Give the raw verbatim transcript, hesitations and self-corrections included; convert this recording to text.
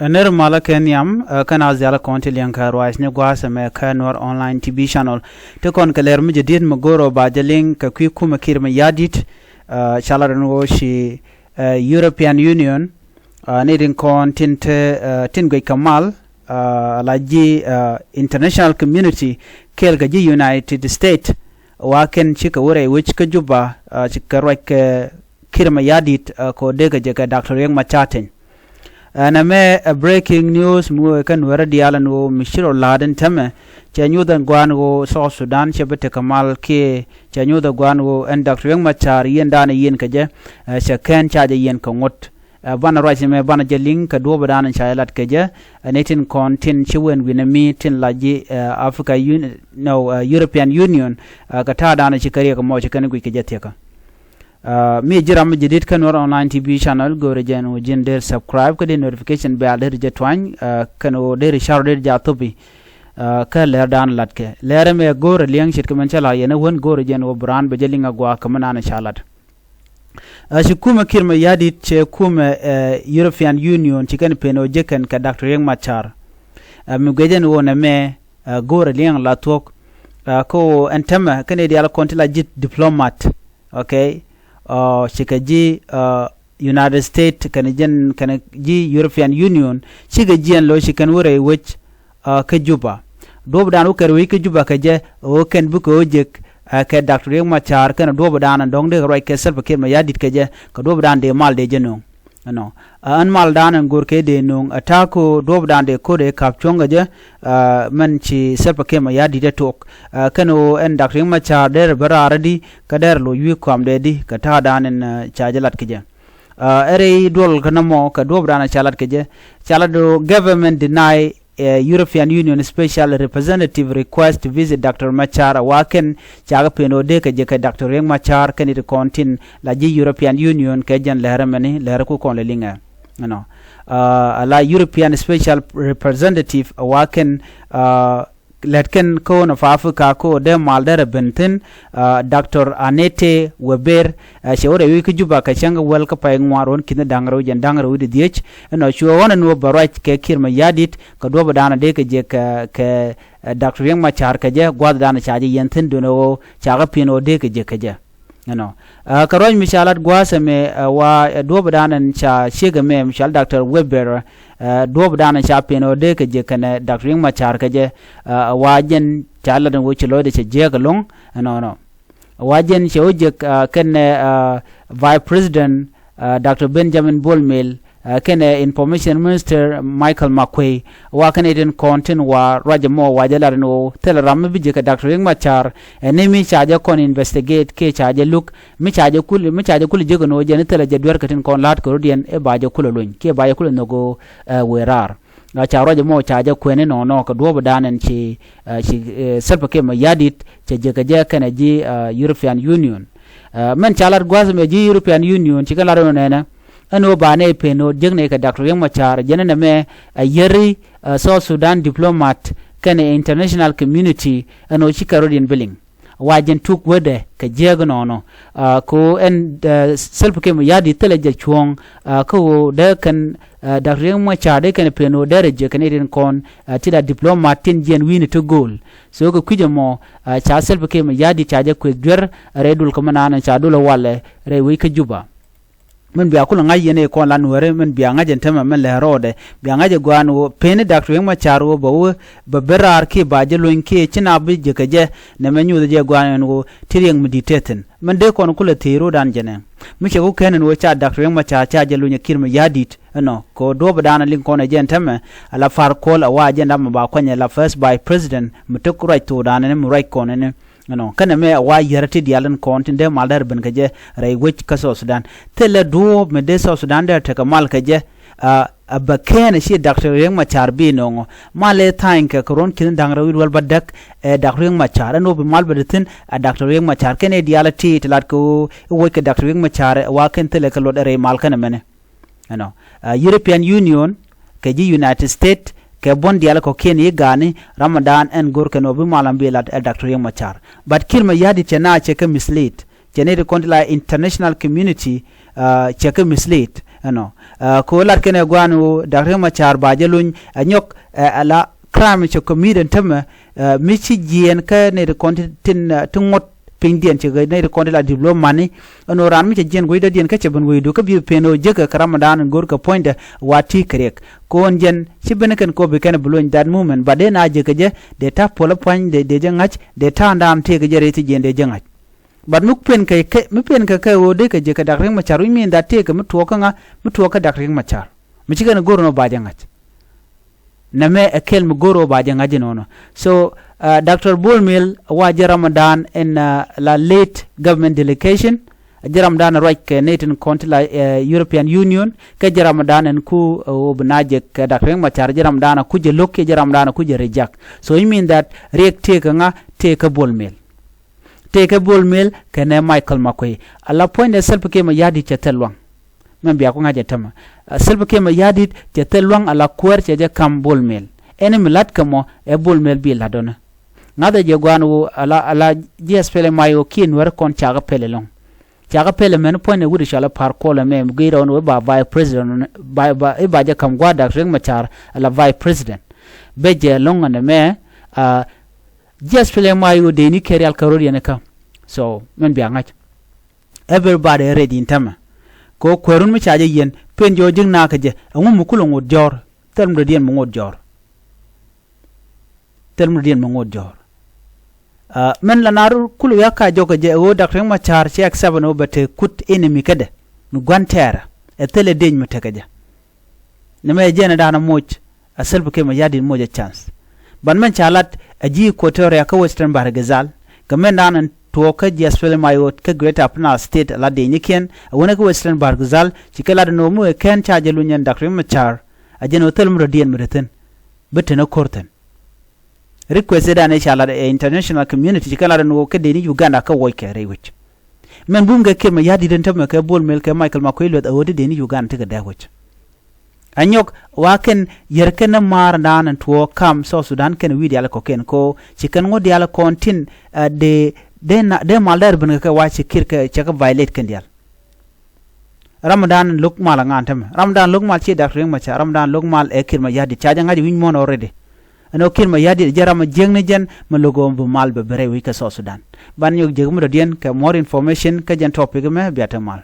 Ɛ nɛr malä kɛ nhiam, ɛ, kä naath diaal kɔn ti liɛŋ kɛ ruac ni gua̱a̱th ɛmɛ kä Nuɛr Online T V Channel. Ti kɔn kɛ lɛr mi jɛ diet mi go̱o̱r ɔ ba jɛ liŋ kɛ kui̱ kumɛ Kiir Mayardit, ɛ, ca lat ɛn ɣöö ci, ɛ, European Union, ɛ, ni tin kɔn tin te, ɛ, tin guic kɛ mal, ɛ, la ji̱, ɛ, international community kɛɛl kɛ ji̱ United States. Wa kɛn cikɛ wä rɛy wec kä Juba, ɛ, cikɛ ruac kɛ Kiir Mayardit, ɛ, kɛ ɣöö dee kɛ jɛ kɛ Doctor Riek Machar Teny. Ɛ, nɛmɛ ɛ breaking news mi wee kä Nuɛrä diaal ɛn ɣöö mi ci rɔ la̱a̱t ɛn täämɛ, cɛ nyuth ɛn gua̱a̱n ɣöö South Sudan cɛ bi tekɛ mal kiɛ cɛ nyuth ɛn gua̱a̱n ɣöö ɛn Doctor Riek Machar yiëëdan ɛ yiëën kɛ jɛ, ɛ, cɛ kɛn ca jɛ yiëën kɛ ŋuɔ̱t. Ɛ, banɛ ruac ɛmɛ banɛ jɛ liŋ kɛ duɔ̱ɔ̱pdan ca jɛ lat kɛ jɛ, ɛ, ni tin kɔn tin ci wen wi̱nɛ mi tin la ji̱, ɛ, Africa Un-, no, ɛ, European Union, ɛ, kɛ ta̱a̱dan ci kɛ riɛk ɛmɔ ci kɛn guic kɛ jɛ thiäkä. Ɛ, mi ji̱ ram mi jadid kä Nuɛr Online T V Channel, go̱o̱rɛ jɛn ɣöö ji̱n dee subscribe kä dee notification bell dee jɛ tuany, ɛ, kɛn ɣöö dee share dee jɛ a thop i̱, ɛ, kä lɛrdan latkɛ. Lɛr ɛmɛ go̱o̱rɛ liɛŋ ce̱tkɛ min cä la̱r yɛn ɛ wän, go̱o̱rɛ jɛn ɣöö bi raan bɛ jɛ liŋ a gua̱a̱k kɛ min an ca lat. Ɛ, ci kumɛ Kiir Mayardit cɛ kumɛ, ɛ, European Union ci kɛn pen ɣöö jek kɛn kɛ Doctor Riek Machar. Ɛ, mi guic ɛn ɣöö nɛmɛ, ɛ, go̱o̱rɛ liɛŋ la thuɔ̱k, ɛ, kä ɣöö ɛn täämɛ kɛn i̱ diaal kɔn ti la ji̱ diplomat. Okay. Ɔ, cikɛ ji̱, ɛ, United States kɛnɛ jɛn kɛnɛ ji̱ European Union cikɛ jiɛn lo̱c ci kɛn wä rɛy wec, ɛ, kä Juba. Duɔ̱ɔ̱pdan wä kɛn rɛy wec kä Juba kɛ jɛ ɣöö kɛn bikɛ ɣöö jek, ɛ, kɛ Doctor Riek Machar kɛnɛ duɔ̱ɔ̱pdan ɛn dɔ̱ŋ dee kɛ ruac kɛ Salva Kiir Mayardit kɛ jɛ kɛ duɔ̱ɔ̱pdan dee mal dee jɛ nööŋ. Ɛnɔ. Ɛ, ɛn maldan ɛn go̱r kɛ dee nööŋ ɛ ta̱a̱ kɛ ɣöö duɔ̱ɔ̱pdan dee ko̱r ɛ ka̱p cuɔ̱ŋ kɛ jɛ, ɛ, mɛn ci Salva Kiir Mayardit ɛ tuɔɔk. Ɛ, kɛn ɣöö ɛn Doctor Riek Machar derɛ bä raar ɛ di kä derɛ loc wi̱i̱ kɔamdɛ di kɛ ta̱a̱dan ɛn, ɛ, ca jɛ lat kɛ jɛ. Ɛ, ɛ rɛy duɔl kä nɔmɔ kɛ duɔ̱ɔ̱pdan ca lat kɛ jɛ. Ca lat ɣöö government deny, ɛ, European Union special representative request to visit Doctor Machar, ɛ wa kɛn cakɛ pen ɣöö dee kɛ jɛ kɛ Doctor Riek Machar kɛn it kɔn tin la ji̱ European Union kɛ jɛn lɛr ɛmɛni lɛr ku kɔn lɛ liŋɛ. Ɛnɔ. Ɛ, ala European special representative, ɛ wa kɛn, ɛ, lät kɛn kä Horn of Africa kä ɣöö dee mal derɛ ben thi̱n, ɛ, Doctor Annette Weber, ɛ, cɛ wä rɛy wec kä Juba kɛ cäŋ kɛ wäl kä pay ŋuan ruɔ̱n ki̱n da̱ŋ rɛw jɛn da̱ŋ rɛw wi̱cdɛ dhieec. Ɛnɔ, cuɛ ɣɔn ɛn ɣöö bɛ ruac kɛ Kiir Mayardit kɛ duɔ̱ɔ̱pdan dee kɛ jek kɛ, kɛ, ɛ, Doctor Riek Machar kɛ jɛ gua̱thdan ca jɛ yiɛn thi̱n duundɛ ɣöö cakɛ pi̱n ɣöö dee kɛ jek kɛ jɛ. Ɛnɔ. Ɛ, kɛ ruac mi ca lat gua̱a̱th ɛmɛ, ɛ, wa, ɛ, duɔ̱ɔ̱pdan ɛn ca ciek ɛmɛ mi cɔal Doctor Weber, ɛ, duɔ̱ɔ̱pdan ɛn ca pen ɣöö dee kɛ jek kɛnɛ Doctor Riek Machar kɛ jɛ, ɛ, wa jɛn ca lat ɛn ɣöö ci lɔcdɛ cɛ jiääk ɛlɔ̱ŋ. Ɛnɔnɔ. Wa jɛn cɛ wä jek, ɛ, kɛnɛ, ɛ, Vice President, ɛ, Doctor Benjamin Bol Mel, ɛ, kɛnɛ Information Minister Michael Makuei, wa kɛnɛ tin kɔn tin wa ruac ɛmɔ wa jɛ lat ɛn ɣöö thilɛ ram mi bi jek kɛ Doctor Riek Machar, ɛ, ni mi ca jɛ kɔn investigate kiɛ ca jɛ luk, mi ca jɛ kul, mi ca jɛ kul jek ɛn ɣöö jɛn thilɛ jɛ duer kɛ tin kɔn la̱a̱t kɛ rɔ̱diɛn i̱ ba jɛ kulɛ luny kiɛ ba jɛ kulɛ nhök ɣöö, ɛ, wëë raar. Ɛ, ca ruac ɛmɔ ca jɛ kuɛn inɔnɔ kɛ duɔ̱ɔ̱pdan ɛn ci, ɛ, ci, ɛ, Salva Kiir Mayardit cɛ jek kɛ jɛ kɛnɛ ji̱, ɛ, European Union. Ɛ, mɛn ca lat gua̱a̱th ɛmɛ ji̱ European Union ci kɛn lat ɛn ɣöö nɛnɛ ɛn ɣöö ba nɛy pen ɣöö jek nɛy kɛ Doctor Riek Machar, jɛn ɛn ɛmɛ ɛ yeri, ɛ, South Sudan diplomat kɛnɛ international community ɛn ɣöö ci kɛ rɔ̱diɛn bi liŋ. Wa jɛn tuk wädɛ kɛ jiääk inɔnɔ. Ɛ, kɛ ɣöö ɛn, ɛ, Salva Kiir Mayardit thilɛ jɛ cuɔ̱ɔ̱ŋ, ɛ, kä ɣöö dee kɛn, ɛ, Doctor Riek Machar dee kɛn pen ɣöö derɛ jek kɛn itin kɔn, ɛ, ti la diplomat tin jiɛn wi̱i̱ni ti gööl. So kɛ kui̱c ɛmɔ, ɛ, ca Salva Kiir Mayardit ca jɛ kueth duer rɛy dul kä mi naan ca dul ɛ walɛ rɛy wec kä Juba. Min bia kulɛ ŋa̱c yɛn ɛ kɔn la Nuääri, min bia ŋa̱c ɛn täämɛ min lɛ rɔɔdɛ, bia ŋa̱c ɛ gua̱a̱n ɣöö pen i̱ Doctor Riek Machar ɣöö bɛ wä bɛ ben raar kiɛ ba jɛ luny kiɛ ci na bi jek kɛ jɛ, nɛmɛ nyuuth jɛ gua̱a̱n ɛn ɣöö ti riɛŋ mi di̱t tëë thi̱n. Min dee kɔn kulɛ thiec ro̱o̱dan jɛnɛ. Mi cɛ ku kɛn ɛn ɣöö ca Doctor Riek Machar ca jɛ luny ɛ Kiir Mayardit ɛnɔ, kɛ ɣöö duɔ̱ɔ̱pdan ɛ liŋ kɔn ɛ jɛ ɛn täämɛ, ala Far Kuol ɛ wa jɛ ɛn dam ɛ ba kuany ɛ la first vice president mi tek ruac thokdan ɛn mi ruac kɔn ɛn. Ɛnɔ, kɛnɛ mɛ ɛ wa yier ti diaal in kɔn tin dee mal derɛ ben kɛ jɛ rɛy wec kä South Sudan. Thilɛ duɔ̱ɔ̱p mi dee South Sudan derɛ tekɛ mal kɛ jɛ, ɛ, ɛ bɛ kɛn ɛ ci Doctor Riek Machar bi nɔŋɔ. Mal ɛ tha̱a̱ny kɛ kɛ ruɔ̱n ki̱n da̱ŋ rɛw wi̱c wäl bädäk, ɛ Doctor Riek Machar. Ɛn ɣöö bi mal bɛ di thi̱n ɛ Doctor Riek Machar. Kɛnɛ diaal ɛ ti ti lat kɛ ɣöö i̱ wec kɛ Doctor Riek Machar ɛ wa kɛn thilɛ kɛ luɔt ɛ rɛy mal kɛnɛ mɛnɛ. Ɛnɔ, ɛ, European Union kɛ ji̱ United States kɛ buɔ̱n diaal kɔ̱kiɛn i̱ ga̱a̱ni ramdan ɛn go̱r kɛn ɣöö bi mal ɛn bi lat ɛ Doctor Riek Machar. But Kiir Mayardit cɛ na cɛ kɛ mislead. Cɛ ni ti kɔn ti la international community, ɛ, cɛ kɛ mislead. Ɛnɔ, kɛ ɣöö lat kɛn ɛ gua̱a̱n ɣöö Dak Riek Machar ba jɛ luny ɛ nyɔk ɛ ala crime cɛ committed tämɛ, mi ci jiɛɛn kä nɛy ti kɔn tin ti ŋot pinydiɛn, ci nɛy ti kɔn ti la development ni. Ɛn ɣöö raan mi cɛ jiɛɛn guicdädiɛn kä cɛ ben wecdu kä bi pën ɣöö jek kɛ Ramadan in go̱o̱r kɛ puɔ̱nydɛ wa ti kɛ riɛk. Kɛ ɣöö jɛn ci ben kɛn kɔ bi kɛn bi luny that moment, but dee na jek kɛ jɛ dee ta̱a̱ puɔl ɛ pua̱ny dee jɛ ŋa̱c, dee ta̱a̱ da̱a̱n tëëk kɛ jɛ rɛy thi jiɛɛn dee jɛ ŋa̱c. But mi pen kɛ kɛ mi pen kɛ kɛ ɣöö dee kɛ jek kɛ Dak Riek Machar, which mean that tëëkɛ mi tuɔɔk kä ŋa, mi tuɔɔk kä Dak Riek Machar. Mi ci kɛn go̱r nɔ ba jɛ ŋa̱c. Nɛmɛ ɛ kɛl mi go̱r ɣöö ba jɛ ŋa̱c inɔnɔ. So Doctor Bol Mel wa jɛ Ramadan in la late government delegation. Jɛ Ramadan ruac kɛ nɛy tin kɔn ti la European Union kɛ jɛ Ramadan in ku ɣöö bi na jek kɛ Dak Riek Machar, jɛ Ramadan ku jɛ lo̱k kiɛ jɛ Ramadan ku jɛ reject. So which mean that riɛk tëëkɛ ŋa, tëëkɛ Bol Mel. Tëëkɛ Bol Mel kɛnɛ Michael Makuei. Ala puɔ̱nydɛ Salva Kiir Mayardit cɛ thil luaŋ. Mɛn bia ku ŋa̱c ɛ tämɛ. Salva Kiir Mayardit cɛ thil luaŋ ala kuäär cɛ jɛ ka̱m Bol Mel. Ɛn mi la̱t kɛ mɔ ɛ Bol Mel bi la̱t ɔnɛ. Ŋa̱thɛ jɛ gua̱a̱n ɣöö ala ala ji̱ SPLM-IO kiɛ Nuäär kɔn cakɛ pɛl ɛlɔ̱ŋ. Cakɛ pɛl ɛmɛn puɔ̱nydɛ wi̱cdɛ cɔal ɛ Par Kuol ɛmɛ mi gui̱i̱r ɔn ɣöö ba vice president ɔnɛ, ba i̱ ba jɛ ka̱m gua̱a̱r Dak Riek Machar ala vice president. Bɛ jɛ ɛlɔ̱ŋ ɛn ɛmɛ. Ji̱ SPLM-IO dee ni kɛ rial kä ro̱d yɛn kä. So mɛn bia ŋa̱c. Everybody ready in tämɛ. Kɛ ɣöö kuäärun mi ca jɛ yiɛn pen jɔɔ ji̱k nakä jɛ ɛŋu mi kulɛ ŋot jɔ̱ɔ̱r. Thil mi dɔ̱diɛn mi ŋot jɔ̱ɔ̱r. Thil mi dɔ̱diɛn mi ŋot jɔ̱ɔ̱r. Mɛn la naar kulɛ wiak ka jɔk kɛ jɛ ɛ ɣöö Dak Riek Machar ci accept ɛn ɣöö bɛ te kut enemy kädɛ mi gua̱n tɛɛrɛ. Ɛ thilɛ dec mi tekɛ jɛ. Nɛmɛ ɛ jɛn ɛ da̱a̱n ɛ moc. A Salva Kiir Mayardit moc ɛ chance. Ban mɛn ca lat a ji̱ Equatoria kä Western Bahr el Ghazal. Kɛ mɛn da̱a̱n ɛn tuɔɔk kä ji̱ SPLM-IO kä Greater Upper Nile State a lat dec ni kiɛn a wänɛ kä Western Bahr el Ghazal ci kɛ lat ɛn ɣöö mi wëë kɛn ca jɛ luny ɛn Dak Riek Machar. A jɛn ɣöö thil mi rɔ̱diɛn mi te thi̱n. Bi te ni ko̱r thi̱n. Request ëë da̱a̱n ëë ca lat ɛ international community ci kɛ lat ɛn ɣöö kä dec ni Uganda kä wuɔckɛ rɛy wec. Mɛn bum kɛ Kiir Mayardit ɛn tämɛ kɛ Bol Mel kɛ Michael Makuei Lueth a ɣöö ti dec ni Uganda ti kɛ dääk wec. Anyɔk wa kɛn yɛr kɛn ni maar da̱a̱n ɛn tuɔɔk kam South Sudan kɛn wi̱i̱ diaal kɔ̱kiɛn kɛ ɣöö ci kɛn ŋot diaal kɔn tin dee dee mal dɛr ben kɛ kɛ wa ci Kiir kɛ cɛ kɛ violate kɛn diaal. Ramadan lo̱k mal a ŋa̱a̱n tämɛ. Ramadan lo̱k mal ci Dak Riek Machar. Ramadan lo̱k mal ɛ Kiir Mayardit ca jɛ ŋa̱c wi̱c muɔ̱ɔ̱n already. Ɛn ɣöö Kiir Mayardit jɛ ram a jiäkni jɛn mi lo̱k ɣöö bi mal bɛ bi rɛy wec kɛ South Sudan. Ban nyɔk jiäk mi dɔ̱diɛn kɛ more information kä jɛn topic mɛ bia te mal.